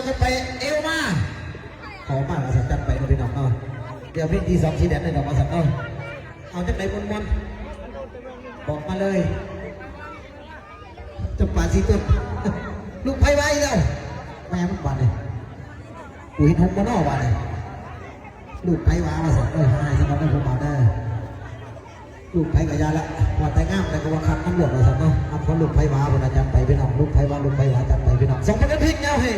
ເຂົ້າໄປ ເອວມາ ຂໍມາວ່າຊັ້ນ ຈັດໄປເນາະພີ່ນ້ອງເນາະ. ດຽວເວທີສອງສີແດງໄດ້ດອກວ່າຊັ້ນເນາະ. ເອົາຈັ່ງໃດມ່ວນໆ ບອກມາເລີຍ. ຈຳປາສີຕົ້ນ ລູກໃຜວາອີກແລ້ວ ແມ່ມັນບາດນີ້. ກູເຫັນຫົງບໍ່ນໍບາດນີ້ ລູກໃຜວາວ່າຊັ້ນ. ເອີ ໃຫ້ສຳລັບໃນຜູ້ບ່າວເດີ ລູກໃຜກໍຢ່າລະ ວ່າແຕ່ງາມແຕ່ກໍວ່າຄັກນຳໂລດວ່າຊັ້ນເນາະ. ນຳຂອງລູກໃຜວາພຸ້ນນະ ຈັດໄປພີ່ນ້ອງ. ລູກໃຜວາ ລູກໃຜວາ ຈັດໄປພີ່ນ້ອງ. ສອງຄົນເປັນເພງຍາວໃຫ້